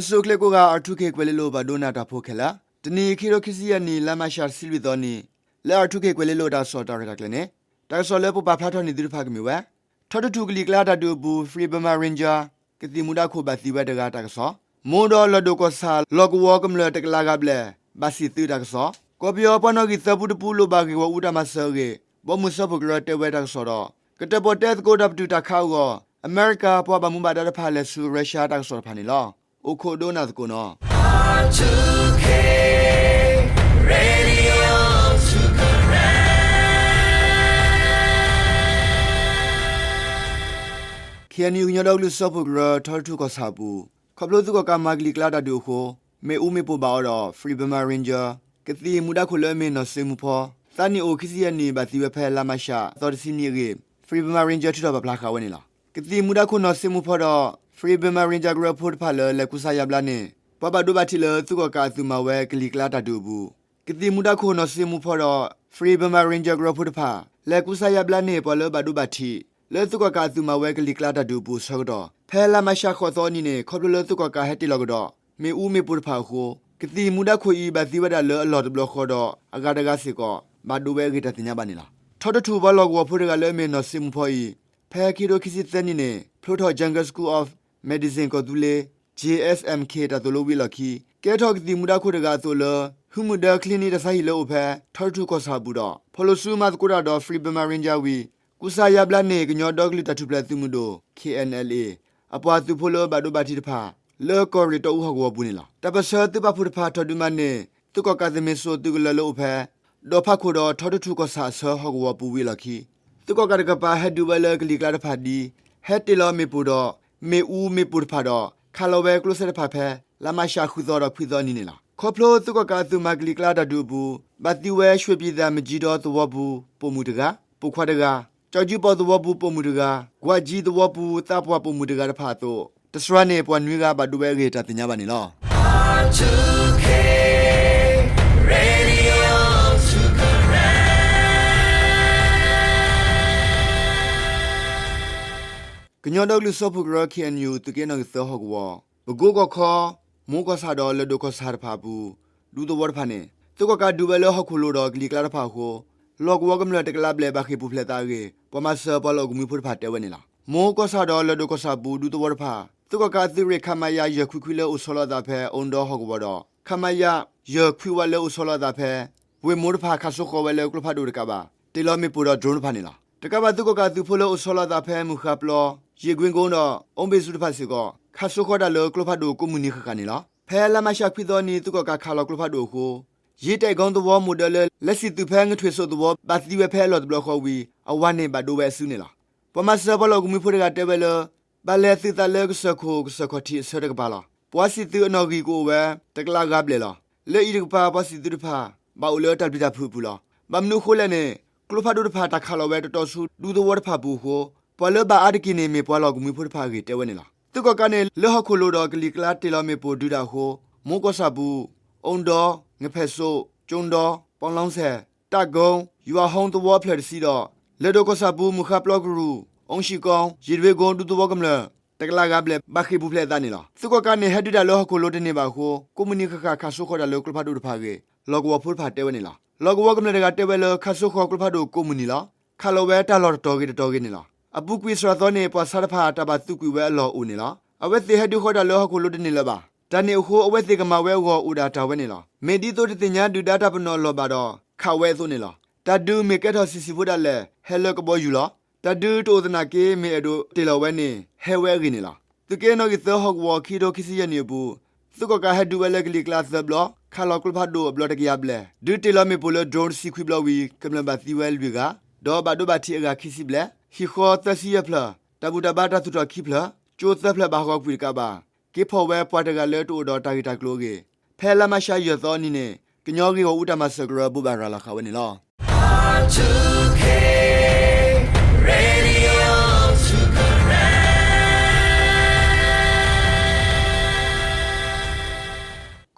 ပှၤဒိကနၣ်တၢ်ဖိခဲလၢာ်, လၢစိၤကျဲကိးဂၤ R two K ကွဲၤလ့လိၤ ပှၤဒိကနၣ်တၢ်ဖိခဲလၢာ်, တနံၤအံၤ ခံကထိခံဆံယဲၢ်နံၣ် လါမးရှးတဆံလွံၢ်သီနံၤ, လၢ R two K ကွဲၤလ့လိၤတၢ်ကစီၣ်တၢ်ရဲၣ်တၢ်ကျဲၤန့ၣ်, တၢ်ကစီၣ်လၢပပာ်ဖျါထီၣ်န့ၢ်သုတဖၣ်ကမ့ၢ်ဝဲ ထီတထူၣ်ကလံၤကျါတၢ်ဒုးအပူၤ Free Burma Ranger ကသံၣ်မူဒါခိၣ်ဘၣ်သံဝဲတဂၤတၢ်ကစီၣ်, မိၢ်ဒီးလီၢ်ဒိၣ်ကီၢ်ဆၣ် လီၢ်ကဝီၤကမျၢၢ်တကလးဂၤဘျဲၣ် ဘၣ်စံၣ်သုးတၢ်ကစီၣ်, ကီၢ်ပယီၤပှၤနီၣ်ဂံၢ်သၢဖုတဖု လိၣ်ဘၣ်ဂ့ၢ်ဂီၢ်အူတၢ်မၤစၢၤအဂ့ၢ် ဘီမုၢ်စၢဖှိၣ်ကရၢတဲဝဲတၢ်ကစီၣ်ဒီး ကတၢၢ်ပီၣ်တဲသကိးတၢ်ပတုာ်တၢ်ခးအဂီၢ် အမဲရကၤပှၤဘၣ်မူဘၣ်ဒါတဖၣ်လဲၤဆူရၢရှါတၢ်ကစီၣ်တဖၣ်န့ၣ်လီၤ. အိၣ်ခိးဒိကနၣ်သကိးနီၤ. KNU ကညီဒီကလုာ်စၢဖှိၣ်ကရၢ ထီတထူၣ်ကီၢ်ဆၣ်အပူၤ, ခီဖျိသုးကီၣ်ကးမၤကလံၤကျါတၢ်ဒုးအဃိ မ့ၣ်အူမ့ၣ်ပိၢ်ဘၣ်အီၤဒီး Free Burma Ranger ကသံၣ်မူဒါခိၣ်လၢအမ့ၢ်နီၢ်စ့မူဖီ သးနံၣ်အိၣ်ခံဆံယဲၢ်နံၣ် ဘၣ်သံဝဲဖဲလါမးရှးသီတဆံနံၤအဂ့ၢ် Free Burma Ranger ထုးထီၣ်ပာ်ဖျါဃာ်ဝဲန့ၣ်လီၤ. ကသံၣ်မူဒါခိၣ်နီၢ်စ့မူဖီဒီး Free Burma Ranger ကရၢဖိတဖၣ်လၢလဲၤကူစါယါဘျါန့ၣ် ပှၤဘၣ်ဒိဘၣ်ထံးလၢသုးကီၣ်ကးအသုးမၤဝဲကလံၤကျါတၢ်ဒုးအပူၤ ကသံၣ်မူဒါခိၣ်နီၢ်စ့မူဖီဒီး Free Burma Ranger ကရၢဖိတဖၣ် လဲၤကူစါယါဘျါန့ၣ် ပှၤလၢဘၣ်ဒိဘၣ်ထံး လၢသုးကီၣ်ကးအသုးမၤဝဲကလံၤကျါတၢ်ဒုးအပူၤအဆၢကတီၢ် ဖဲလါမးရှးဃိးသီအနံၤန့ၣ် ခီဖျိလၢသုးကီၣ်ကးဟဲတ့ၢ်လီၤကဒီး မ့ၣ်အူမ့ၣ်ပိၢ်တဖၣ်အဃိ ကသံၣ်မူဒါခိၣ်အံၤ ဘၣ်သံဝဲဒၣ်လၢအလီၢ်တဘျီဃီဒီး အဂၤတဂၤစ့ၢ်ကီး ဘၣ်ဒိဝဲအဂ့ၢ်တၢ်သ့ၣ်ညါဘၣ်န့ၣ်လီၤ. ထီတထူၣ်ပှၤလီၢ်ကဝီၤဖိတဂၤလၢအမ့ၢ်နီၢ်စ့မူဖီအံၤ ဖဲခံကထိခံဆံသၢနံၣ်န့ၣ် ဖျိထီၣ် Jungle School of Medicine ကီၢ်သူလ့ၤ J S M K တၢ်သိၣ်လိဝံၤအလီၢ်ခံ ကဲထီၣ်ကသံၣ်မူဒါခိၣ်တဂၤအသိးလၢ ဟုမုၢ်ဒၢ clinic တၢ်ဆါဟံၣ်လၢအိၣ်ဖဲ ထီတထူၣ်ကီၢ်ဆၣ်အပူၤဒီး ဖီၣ်လိာ်စုမၤသကိးတၢ်ဒီး Free Burma Ranger ဝံၤ ကူစါယါဘျါန့ၣ် ကညီဒီကလုာ်တၢ်ထူၣ်ဖျဲးသုးမုၢ်ဒိၣ် K N L A အပှၤသုးဖိလၢဘၣ်ဒိဘၣ်ထံးတဖၣ် လၢကီၢ်ရ့ၣ်တီအူဟီၣ်ကဝီၤပူၤန့ၣ်လီၤ. တၢ်ပၢၢ်ဆၢသုးပာ်ဖှိၣ်တဖၣ်ထီၣ်ဒုးမၤန့ၢ် သုးကီၣ်ကးသုးမ့ၢ်စိာ်သုးကလၢၤလၢအိၣ်ဖဲ ဒီးဖးခိၣ်ဒီးထီတထူၣ်ကီၢ်ဆၣ်အဆၢဟီၣ်ကဝီၤပူၤဝံၤအလီၢ်ခံ သုးကီၣ်ကးတကပၤဟဲဒုးဝဲလၢကလံၤကျါတဖၣ်ဒ် ဟဲတ့ၢ်လီၤမ့ၣ်ပိၢ်ဒီး မ့ၣ်အူမ့ၣ်ပိၢ်တဖၣ်ဒီး ခးလီၤဝဲကျိစဲးတဖၣ်ဖဲ လါမးရှးဃုသီဒီးခွံသီအနံၤန့ၣ်လီၤ. ခီဖျိသုးကီၣ်ကးအသုးမၤကလံၤကျါတၢ်ဒုးအပူၤ ဘၣ်သံဝဲ ရွှေပြည်သာ မ့ၢ်ကၠံဒီသဝီပူၤ ပိာ်မုၣ်တဂၤ ပိာ်ခွါတဂၤ, ကၠီကၠူပီၣ်သဝီပူၤပိာ်မုၣ်တဂၤ, ကွၢ်ကၠံသဝီပူၤသးပှၢ်ပိာ်မုၣ်တဂၤတဖၣ်အသိး တစှၤန့ၣ် ပှၤနွံဂၤဘၣ်ဒိဝဲအဂ့ၢ်တၢ်သ့ၣ်ညါဘၣ်န့ၣ်လီၤ. ကညီဒီကလုာ်စၢဖှိၣ်ကရၢ K N U သုးက့နီၣ်ဂံၢ်သၢဟီၣ်ကဝီၤ ပကိကီၢ်ခီ မိၢ်ကီၢ်ဆၣ်ဒီးလၢၢ်ဒိၣ်ကီၢ်ဆၣ်တဖၣ်အပူၤ ဒူသဝီတဖၣ်န့ၣ် သုးကီၣ်ကးဒုးဝဲလၢဟီၣ်ခိၣ်လိၤဒီးကလံၤကျါတဖၣ်အဃိ လီၢ်ကဝီၤကမျၢၢ်တကလးဘျဲၣ်ဘၣ်ဃ့ၢ်ပူၤဖျဲးသးအဂ့ၢ် ပှၤမၤစၢၤပှၤလီၢ်အိၣ်ကမှံဖိတဖၣ်တဲဝဲန့ၣ်လီၤ. မိၢ်ကီၢ်ဆၣ်ဒီးလၢၢ်ဒိၣ်ကီၢ်ဆၣ်အပူၤ ဒူသဝီတဖၣ် သုးကီၣ်ကးအသုးရ့ၣ် ခမရ ယဲၢ်ခွံခွံလၢအိၣ်ဆီလီၤအသးဖဲ အိၣ်ဒီဟီၣ်ကဝီၤဒီး ခမရ ယဲၢ်ခွံဝးလၢအိၣ်ဆီလီၤအသးဖဲ ဝ့ၢ်မိၢ်တဖၣ် ခးစိဃီၤဝဲလၢကျိဖးဒိၣ်တကးဘၣ် တ့ၢ်လီၤမ့ၣ်ပိၢ်ဒီး drone တဖၣ်န့ၣ်လီၤ. တကးဘၣ်သုးကီၣ်ကးအသုးဖိလၢအိၣ်ဆီလီၤအသးဖဲ မုၢ်ဃါပျီ, ယ့ၣ်ကွ့ကိတဖၣ်ဒီး အိၣ်ဘ့ၣ်စူတဖၣ်စ့ၢ်ကီး ခးစိဃီၤတၢ်လၢကျိဖးဒိၣ်ကိးမုၢ်နံၤဃၣ်ဃၣ်န့ၣ်လီၤ. ဖဲလါမးရှးခွံသီနံၤ သုးကီၣ်ကးခးလီၤကျိဖးဒိၣ်အဃိ ယ့ၣ်တဲၣ်ကိတဝီမိၢ်ဒၢလၢ လဲၤစံၣ်သုးဖဲငထွ့ၣ်စိးသဝီ ဘၣ်သံဝဲဖဲအလီၢ်တဘျီဃီဝံၤ အဝၤန့ၣ်ဘၣ်ဒိဝဲအစုန့ၣ်လီၤ. ပှၤမၤစၢၤပှၤလီၢ်အိၣ်ကမှံဖိတဂၤတဲဝဲလၢ ဘၣ်လဲၤသုးသးလၢကစၢၢ်ခိၣ်ကစၢၢ်ခီၣ်ထံးအဆၢတကပၤလီၤ. ပှၤစံၣ်သုးအနီၣ်ဂံၢ်ကအိၣ်ဝဲ တကလးဂၤဘျဲၣ်လီၤ. လၢအံၤတကပၤ ပှၤစံၣ်သုးတဖၣ် ဘၣ်အိၣ်လၢတၢ်ပျံၤတၢ်ဖုးအပူၤလီၤ. ဘၣ်မနုၤအဃိလဲၣ်န့ၣ် ကျိဖးဒိၣ်တဖၣ်တၢ်ခးလီၤဝဲတတီၤဆူ ဒူသဝီတဖၣ်အပူၤအဃိ ပှၤလၢဘၣ်အါတက့ၢ်န့ၣ် မ့ၢ်ပှၤလီၢ်အိၣ်ကမှံဖိတဖၣ်အဂ့ၢ်တဲဝဲန့ၣ်လီၤ. သုးကီၣ်ကးန့ၣ် လၢဟီၣ်ခိၣ်လိၤဒီးကလံၤကျါတ့ၢ်လီၤမ့ၣ်ပိၢ်ဒုးတၢ်အဃိ မိၢ်ကီၢ်ဆၣ်ပူၤ အိၣ်ဒီ, ငဖဲၣ်စိး, ကၠိဒီ, ပီလီစဲၣ်, တၢ်ကိ, ယွၤဟီသဝီအဖျၢၣ်တဆံဒီး လၢၢ်ဒိၣ်ကီၢ်ဆၣ်ပူၤ မုၢ်ဃါပျီကရူၢ်, အိၣ်ၡံၣ်ကိ, ယ့ၣ်ဒွ့ကိ ဒူသဝီကမျၢၢ် တကလးဂၤဘျဲၣ် ဘၣ်ဃ့ၢ်ပူၤဖျဲးအသးန့ၣ်လီၤ. သုးကီၣ်ကးန့ၣ် ဟဲဒုးတၢ်လၢဟီၣ်ခိၣ်လိၤတန့ၢ်ဘၣ်အဃိ ကိးမုၢ်နံၤဃၣ်ဃၣ်ခးစိဃီၤတၢ်လၢကျိဖးဒိၣ်တဖၣ်အဂ့ၢ် လီၢ်ကဝီၤဖိတဖၣ်တဲဝဲန့ၣ်လီၤ. လီၢ်ကဝီၤကမျၢၢ်တဂၤတဲဝဲလၢ ခးစိဃီၤကျိဖးဒိၣ်ကိးမုၢ်နံၤလီၤ. ခးလီၤဝဲတၢ်လီၢ်တတီၤဂ့ၤတတီၤဂ့ၤန့ၣ်လီၤ. အပူၤကွံာ်စှၤသီန့ၣ် ပှၤဆါတဖၣ်တၢ်ဘၣ်သုးကွံာ်ဝဲအလီၢ်အိၣ်န့ၣ်လီၤ. အဝဲသ့ၣ်ဟဲဒုးဃီၤတၢ်လၢဟီၣ်ခိၣ်လိၤတန့ၢ်လၢၤဘၣ်. တၢ်န့ၣ်အဃိ အဝဲသ့ၣ်ကမၤဝဲအဂီၢ်အိၣ်ဒၣ်တၢ်ဝဲန့ၣ်လီၤ. မ့ၢ်ဒ်သိးတသ့ၣ်ညါဒုၣ်ဒါတၢ်ပနီၣ်အလီၢ်ဘၣ်ဒီး ခးဝဲအသိးန့ၣ်လီၤ. တၢ်ဒုးမ့ၢ်ကဲထီၣ်ဆံးဆံးဖိဒၣ်လဲာ် ဟဲလၢကဘီယူၤလီၤ. တၢ်ဒုးတအိၣ်သနာ်က့ မ့ၢ်အဲၣ်ဒိးတ့ၢ်လီၤဝဲန့ၣ် ဟဲဝဲအဂ့ၢ်န့ၣ်လီၤ. သုးက့နီၣ်ဂံၢ်သၢဟီၣ်ကဝီၤ ခံကထိခံဆံယဲၢ်နံၣ်အပူၤ သုးကီၣ်ကးဟဲဒုးဝဲလၢကလံၤကျါသၢဘျီ, ခးလီၤကျိဖးဒိၣ်အဘျီတကယၤဘျဲၣ်, ဒုးတ့ၢ်လီၤမ့ၣ်ပိၢ်လၢ drone တဆံခွံဘျီဝံၤ ကမျၢၢ်ဘၣ်သံဝဲလွံၢ်ဂၤ, ဒီးဘၣ်ဒိဘၣ်ထံးအဂၤခံဆံဘျဲၣ်, ဟံၣ်ဃီသၢဆံယဲၢ်ဖျၢၣ်, တၢ်ဘူၣ်တၢ်ဘါတၢ်သူၣ်ထီၣ်ခံဖျၢၣ်, ကၠိသၢဖျၢၣ်ဘၣ်ဟးဂီၤကွံာ်တကးဘၣ်, က့ၤဖီၣ်ဝဲပှၤတဂၤလၢတအိၣ်ဒီးတၢ်ဂ့ၢ်တၢ်ကျိၤအဂ့ၢ် ဖဲလါမးရှးယဲၢ်သီအနံၤန့ၣ် ကညီဂ့ၢ်ဂီၢ်အူတၢ်မၤစၢၤကရၢဘိးဘၣ်ရၤလီၤဃာ်ဝဲန့ၣ်လီၤ.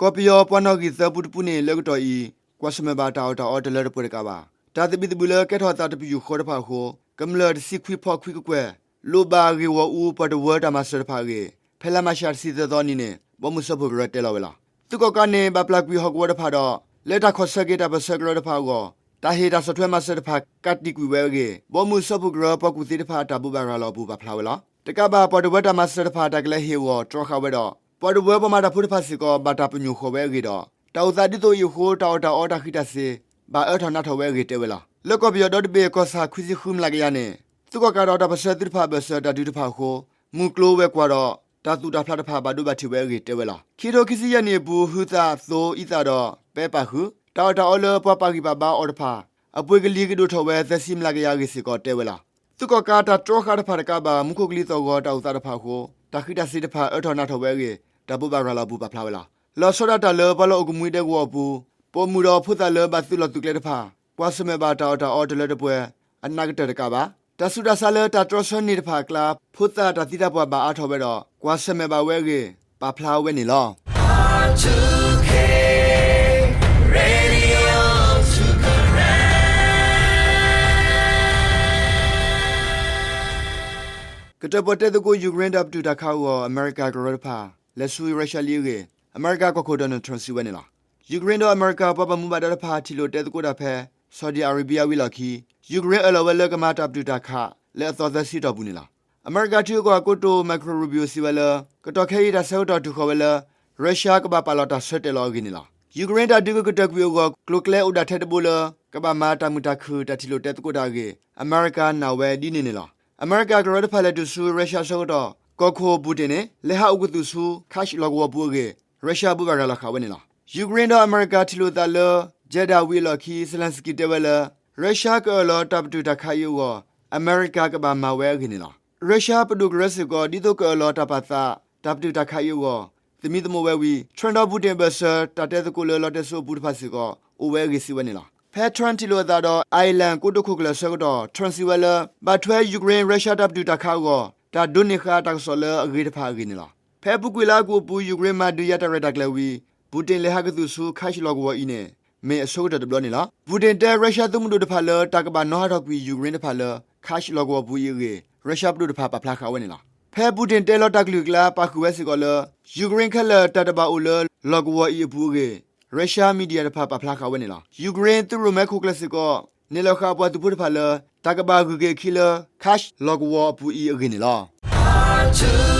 ကီၢ်ပယီၤပှၤနီၣ်ဂံၢ်သၢဖုတဖုန့ၣ် လၢကတီၢ်အံၤ ကွၢ်ဆၢၣ်မဲာ်ဘၣ်တၢ်အီၣ်တၢ်အီတလၢတပှဲၤတကးဘၣ်. တၢ်သဘံၣ်သဘုၣ်လၢကဲထီၣ်သးတပယူာ်ဃီတဖၣ်အဃိ ကမျၢၢ်တဆံခွံဖီခွံကကွဲၢ် လိၣ်ဘၣ်ဂ့ၢ်ဂီၢ်အူပှၤတဝၢတၢ်မၤစၢၤတဖၣ်အဂ့ၢ် ဖဲလါမးရှးတဆံသၢသီအနံၤန့ၣ် ဘီမုၢ်စၢဖှိၣ်ကရၢတဲလီၤဝဲလီၤ. သုးကီၣ်ကးန့ၣ် ဘၣ်ပျၢ်ကွံာ်ဟီၣ်ကဝီၤတဖၣ်ဒီး လၢတၢ်ခီၣ်ဆၢက့ၤတၢ်ပၢၢ်ဆၢကရၢတဖၣ်အဂီၢ် တၢ်ဟ့ၣ်တၢ်ဆီၣ်ထွဲမၤစၢၤတဖၣ် ကးတံာ်ကွံာ်ဝဲအဂ့ၢ် ဘီမုၢ်စၢဖှိၣ်ကရၢပှၤကူၣ်သ့တဖၣ်အတၢ်ဘိးဘၣ်ရၤလီၤအပူၤပာ်ဖျါဝဲလီၤ. တကးဘၣ် ပှၤတဝၢတၢ်မၤစၢၤတဖၣ် တၢ်ကလဲၤဟ့ၣ်အဂီၢ်တြီဃာ်ဝဲဒီး ပှၤတဝၢပှၤမၤတၢ်ဖိတဖၣ်စ့ၢ်ကီး ဘၣ်တၢ်ပညိၣ်ဃီၤဝဲအဂ့ၢ်ဒီး တၢ်အိၣ်သးဒ်သိးအံၤအဃိ တၢ်အီၣ်တၢ်အီတၢ်ဃံးတၢ်စ့ၤ ဘၣ်အၢထီၣ်နးထီၣ်ဝဲအဂ့ၢ်တဲဝဲလီၤ. လၢကီၢ်ပယီၤဒီတဘ့ၣ် ကီၢ်ဆၣ်ခွံဆံဃုမျးကယၤန့ၣ် သုးကီၣ်ကးဒီးတၢ်ပၢၢ်ဆၢသုးတဖၣ်အဘၢၣ်စၢၤတၢ်ဒုးတဖၣ်အဃိ မုၢ်ကျိၤဝဲၤကွာ်ဒီး တၢ်သူၣ်တၢ်ဖျးတဖၣ်ဘၣ်ဒိဘၣ်ထံးဝဲအဂ့ၢ်တဲဝဲလီၤ. ခံကထိခံဆံယဲၢ်နံၣ်အပူၤ ဟုသၣ်, သိ, အံသၣ်ဒီး ပဲပာ်ဃုာ် တၢ်အီၣ်တၢ်အီလၢပှၤပာ်ဂံၢ်ပာ်ဘါအီၤတဖၣ် အပှ့ၤကလံၤကဒိၣ်ထီၣ်ဝဲသၢဆံမျးကယၤအဂ့ၢ်စ့ၢ်ကီးတဲဝဲလီၤ. သုးကီၣ်ကးတၢ်တြီဃာ်တဖၣ်တကးဘၣ် မူခိၣ်ကလံၤသီၣ်ဂီၤတၢ်အိၣ်သးတဖၣ်အဃိ တၢ်ဃံးတၢ်စ့ၤတဖၣ်အၢထီၣ်နးထီၣ်ဝဲအဂ့ၢ် တၢ်ဘိးဘၣ်ရၤလီၤအပူၤပာ်ဖျါဝဲလီၤ. လီၤဆီဒၣ်တၢ်လၢပှၤလီၢ်အိၣ်ကမှံဒဲကဝီၤအပူၤ ပိာ်မုၣ်ဒီးဖိသၣ်လၢဘၣ်သုးလီၢ်သုးကျဲတဖၣ် ကွၢ်ဆၢၣ်မဲာ်ဘၣ်တၢ်အီၣ်တၢ်အီတလၢတပှဲၤ အနးကတၢၢ်တကးဘၣ် တၢ်ဆူးတၢ်ဆါလၢတၢ်တြီဆၢန့ၢ်တဖၣ်အကျါ ဖိသၣ်တၢ်သံတၢ်ပှၢ်ဘၣ်အါထီၣ်ဝဲဒီး ကွၢ်ဆၢၣ်မဲာ်ဘၣ်ဝဲအဂ့ၢ် ပာ်ဖျါဝဲန့ၣ်လီၤ. ကတၢၢ်ပီၣ်တဲသကိး Ukraine တၢ်ပတုာ်တၢ်ခးအဂီၢ် အမဲရကၤကရၢတဖၣ် လဲၤဆူ Russia လံအဂ့ၢ် အမဲရကၤကီၢ်ခိၣ် Donald Trump စံးဝဲန့ၣ်လီၤ. Ukraine ဒီးအမဲရကၤပှၤဘၣ်မူဘၣ်ဒါတဖၣ် ထံၣ်လိာ်တဲသကိးတၢ်ဖဲ Saudi Arabia ဝံၤအလီၢ်ခံ Ukraine အၢၣ်လီၤဝဲလၢကမၤတၢ်ပတုာ်တၢ်ခး လၢအသီသၢဆံတီၢ်ပူၤန့ၣ်လီၤ. အမဲရကၤထံဂုၤကီၢ်ဂၤကိတိာ် Marco Rubio စံးဝဲလၢ ကတီၢ်ခဲအံၤတၢ်ဆၢကတီၢ်တုၤဃီၤဝဲလၢ Russia ကဘၣ်ပာ်လီၤတၢ်ဆၢတဲာ်လီၤအဂ့ၢ်န့ၣ်လီၤ. Ukraine တၢ်ဒုးကကတၢၢ်ကွံာ်အဂီၢ် ကျိၤကျဲအိၣ်ဒၣ်ထဲတဘိလၢ ကဘၣ်မၤတၢ်မုာ်တၢ်ခုၣ်တၢ်ထံၣ်လိာ်တဲသကိးတၢ်အဂ့ၢ် အမဲရကၤနာ်ဝဲဒ်န့ၣ်န့ၣ်လီၤ. အမဲရကၤကရၢတဖၣ်လဲၤတုၤဆူ Russia အဆၢကတီၢ် ကီၢ်ခိၣ် Putin န့ၣ် လဲၤဟးအိၣ်ကသုၣ်ဆူ Kursk လီၢ်ကဝီၤပူၤအဂ့ၢ် Russia ဘိးဘၣ်ရၤလီၤဃာ်ဝဲန့ၣ်လီၤ. Ukraine ဒီးအမဲရကၤထံၣ်လိာ်သးလၢ Jeddah ဝံၤအလီၢ်ခံ Zelenskyy တဲဝဲလၢ Russia ကအၢၣ်လီၤတၢ်ပတုာ်တၢ်ခးအံၤအဂီၢ် အမဲရကၤကဘၣ်မၤဝဲအဂ့ၢ်န့ၣ်လီၤ. Russia ပဒိၣ်ကရၢစ့ၢ်ကီး ဒ်သိးကအၢၣ်လီၤတၢ်ပာ်သး တၢ်ပတုာ်တၢ်ခးအံၤအဂီၢ် သမံသမိးဝဲဝံၤ Trump ဒီး Putin အဘၢၣ်စၢၤ တၢ်တဲသကိးလၢလီတဲစိအပူၤတဖၣ်စ့ၢ်ကီး အိၣ်ဝဲအဂ့ၢ်စံးဝဲန့ၣ်လီၤ. ဖဲ Trump ထံၣ်လိာ်အသးဒီး Ireland ကိတိာ်ခိၣ်ကျၢၢ်အဆၢကတီၢ် Trump စံးဝဲလၢ ဘၣ်ထွဲ Ukraine Russia တၢ်ပတုာ်တၢ်ခးအဂီၢ် တၢ်ဒိးန့ၢ်ဃာ်တၢ်ကစီၣ်လၢအဂ့ၤတဖၣ်အဂ့ၢ်န့ၣ်လီၤ. ဖဲအပူၤကွံာ်လါအကူးအပူၤ Ukraine မၤဒုးယၤတၢ်ရဲၣ်တၢ်ကျဲၤဝံၤ Putin လဲၤဟးကသုၣ်ဆူ Kursk လီၢ်ကဝီၤအံၤန့ၣ် မ့ၢ်အဆိကတၢၢ်တဘျီန့ၣ်လီၤ. Putin တဲ Russia သုးမုၢ်ဒိၣ်တဖၣ်လၢ တၢ်ကဘၣ်နီၤဟးထီၣ်ကွံာ် Ukraine တဖၣ်လၢ Kursk လီၢ်ကဝီၤပူၤအံၤအဂ့ၢ် Russia ပဒိၣ်တဖၣ်ပာ်ဖျါဃာ်ဝဲန့ၣ်လီၤ. ဖဲ Putin တဲလီၤတၢ်ကလုၢ်အကျါ ပာ်ဃုာ်ဝဲစ့ၢ်ကီးလၢ Ukraine ခဲလၢာ်တၢ်တဘၣ်အိၣ်လၢ လီၢ်ကဝီၤအံၤအပူၤအဂ့ၢ် Russia media တဖၣ်ပာ်ဖျါဃာ်ဝဲန့ၣ်လီၤ. Ukraine သုးရိၣ်မဲခိၣ်ကျၢၢ်စ့ၢ်ကီး နဲၣ်လီၤဃာ်အပှၤသုးဖိတဖၣ်လၢ တၢ်ကဘၣ်ဂုၤက့ၤအခံလၢ Kursk လီၢ်ကဝီၤအပူၤအံၤအဂ့ၢ်န့ၣ်လီၤ.